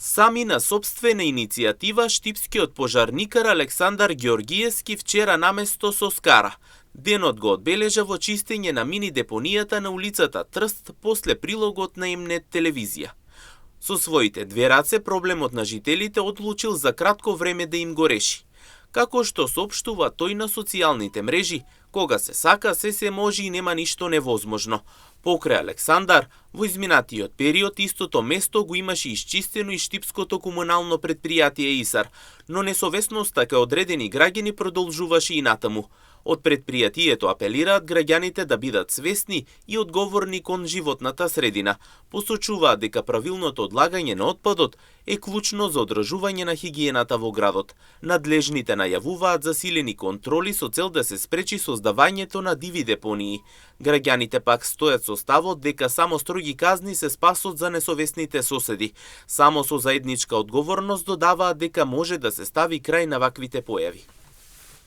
Сами на сопствена иницијатива, штипскиот пожарникар Александар Ѓоргиевски вчера наместо со скара. Денот го одбележа во чистење на мини депонијата на улицата Трст после прилогот на М-нет телевизија. Со своите две раце проблемот на жителите одлучил за кратко време да им го реши. Како што соопштува тој на социјалните мрежи, кога се сака, се може и нема ништо невозможно. Покрај Александар, во изминатиот период истото место го имаше исчистено и штипското комунално предпријатие ИСАР, но несовесноста кај одредени граѓани продолжуваше и натаму. Од предпријатието апелираат граѓаните да бидат свесни и одговорни кон животната средина. Посочуваат дека правилното одлагање на отпадот е клучно за одржување на хигиената во градот. Надлежните најавуваат засилени контроли со цел да се спречи создавањето на диви депонии. Граѓаните пак стојат со ставот дека само строги казни се спасот за несовесните соседи. Само со заедничка одговорност додаваат дека може да се стави крај на ваквите појави.